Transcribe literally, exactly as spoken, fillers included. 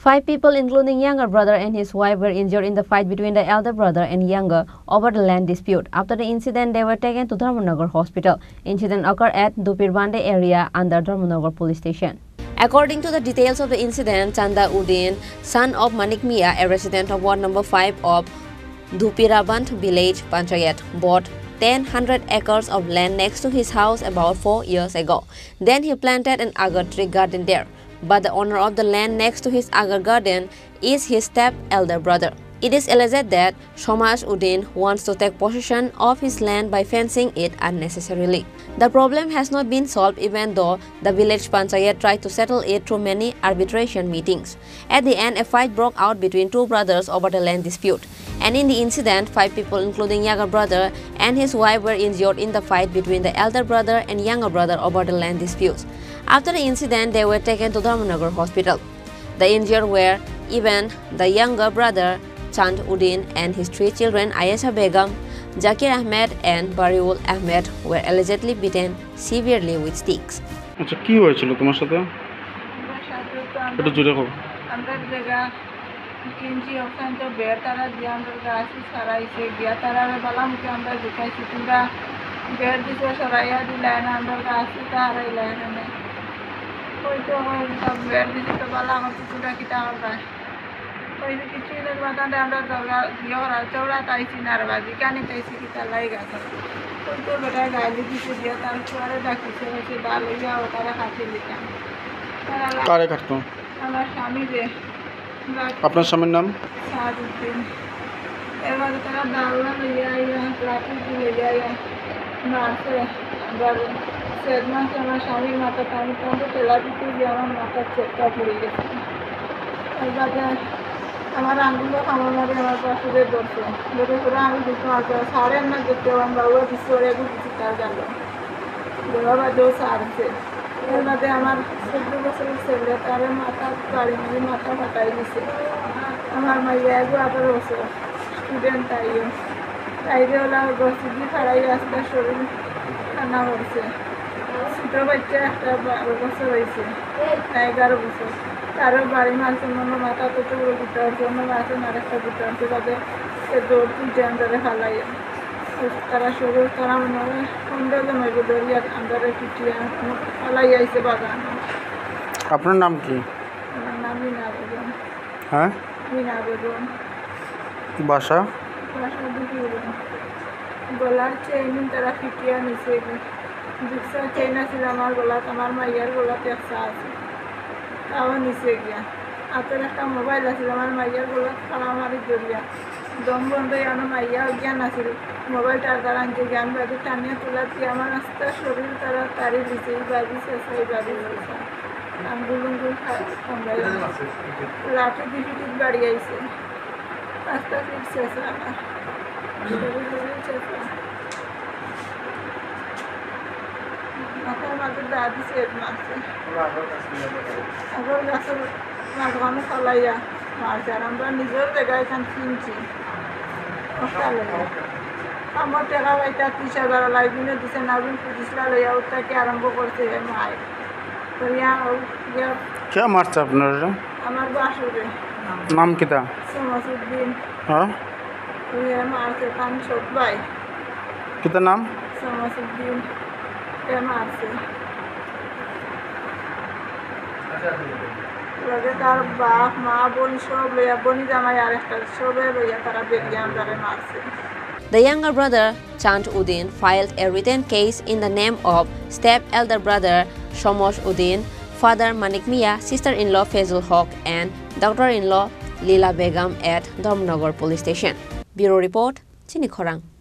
Five people, including younger brother and his wife, were injured in the fight between the elder brother and younger over the land dispute. After the incident, they were taken to Dharmanagar Hospital. Incident occurred at Dupir Bande area under Dharmanagar Police Station. According to the details of the incident, Chanda Udin, son of Manik Mia, a resident of Ward number five of Dupiraband village Panchayat, bought ten hundred acres of land next to his house about four years ago. Then he planted an agar tree garden there. But the owner of the land next to his agar garden is his step elder brother. It is alleged that Somaj Udin wants to take possession of his land by fencing it unnecessarily. The problem has not been solved, even though the village panchayat tried to settle it through many arbitration meetings. At the end, a fight broke out between two brothers over the land dispute. And in the incident, five people, including younger brother and his wife, were injured in the fight between the elder brother and younger brother over the land disputes. After the incident, they were taken to Dharmanagar Hospital. The injured were even the younger brother, Chand Udin, and his three children, Ayesha Begum, Zakir Ahmed, and Bariul Ahmed, were allegedly beaten severely with sticks. আচ্ছা, কি হয়েছিল তোমার সাথে? আমরা সাধারণত আমরা একটু জোরে কও। আমরা জায়গা তিন জি অবস্থান তো বেড় তারা দিয়ে আমরা গাছ সারাইছে, গিয়া তারা বালা মুখে আমরা জিকাইছি, তোমরা বেড় দিছে সরাইয়া দিলে না, আমরা গাছ তো হারাইলে এখানে। ওই তো, ওই সব বেড় দিছে তো বালা আমার কিছুটা কিতা আমরা। ওই যে কিছু দিনের মাথাতে আমরা দরগা দিয়ে ওরা চৌড়া তাইছি, নারবাজি কানে তাইছি, কিতা লাই গাছ। ওই তো বেটা গালি দিছে দিয়ে তার ফুয়ারে ডাকিছে, ওই সে দা লইয়া ও তারা খাতে দিতাম। তারা লা- কারে কাটতো? আমার স্বামী যে। আপনার স্বামীর নাম? সাদউদ্দিন। এর বাদে তারা দাওলা লইয়া আইয়া, লাঠি দি লইয়া আইয়া মারছে। আবার শেষ মাসে আমার স্বামীর মাথা টানি টানতে তেলা দিতে গিয়ে আমার মাথার চেপটা পড়ে গেছে। এর বাদে আমার আঙ্গুলও কামড় মারে, আমার পাশে ধরছে। ধরে ধরে আমি দুটো মারছে, সাড়ে আট মাস দেখতে আমার বাবুও দিচ্ছে, ওরা একটু দিচ্ছে তার গালে। দেওয়া বাদেও ছাড়ছে। এর বাদে আমার চোদ্দ বছরের ছেলে, তারে মাথা বাড়ি দিয়ে মাথা ফাটাই দিছে। আমার মাইয়া এগো আঠারো বছর, স্টুডেন্ট তাইও। তাইরে ওলা গসি দিয়ে ফাড়াই আস্তা শরীর খানা করছে। ছোট বাচ্চা একটা বারো বছর হয়েছে, না এগারো বছর। তারও বাড়ি মারছে, মনে মাথা তো চুড়ো গুটা আছে, অন্য মারছে, আর একটা গুটা আছে, বাদে এ দৌড় তুলছে, আন্দারে ফালাই। তারা শুরু, তারা মনে হয় পনেরো জন হইব, দরিয়া আন্দারে পিটিয়া পালাই আইছে বাগান। আপনার নাম কি? আমার নাম মিনা বেগম। হ্যাঁ? মিনা বেগম। বাসা? বাসা দুটি বেগম। গলার চেইন তারা পিটিয়া নিছে কি? দুসরা চেইন আছিল আমার গলাত, আমার মাইয়ার গলাত একটা আছে। তাও নিছে গিয়া। হাতের একটা মোবাইল আছিল, আমার মাইয়ার গলাত ফাড়া মারি ধরিয়া। দম বন্ধ হয়ে আমার মাইয়া অজ্ঞান আছিল। মোবাইল টার্গার আনতে জ্ঞান বাদে টানিয়া তোলা দিয়ে আমার আস্তা শরীর তারা তারি দিছে, এই বাড়ি শেষ, এই বাড়ি শেষ। আঙ্গুল উঙ্গুল খা-, কামড়াই দিছে। লাঠি দি পিটিত বাড়ি আইছে। আস্তা ফিট শেষ আমার। শরীর উরীর শেষ। মাথার মাঝে দা দিছে এক মাসে। আগর গাছের মাঝখানে ফালাইয়া মারছে, আর আমরা নিজের জায়গায় এখান কিনছি। আমার টাকা পাইতা ত্রিশ হাজার লাইবিনে দিছে, নাবিন পুলিশরা লইয়া উত্তাকে আরম্ভ করছে হে মায়। করিয়া ও ইয়া কে মারছে আপনারা? আমার বাসুরে। নাম কিতা? সমাজউদ্দিন। হ্যাঁ? ওই হে মারছে তান সব ভাই। কিতা নাম? সমাজউদ্দিন। হে মারছে। লগে তার বাপ, মা, বোন সব লইয়া, বনি জামাই আর একটা সবে লইয়া তারা বেরিয়ে আমরারে মারছে। The younger brother, Chand Udin, filed a written case in the name of step elder brother Somaj Udin, father Manik Mia, sister-in-law Fezul Haq, and daughter-in-law Lila Begum at Dharmanagar Police Station. Bureau Report, Chini Khorang.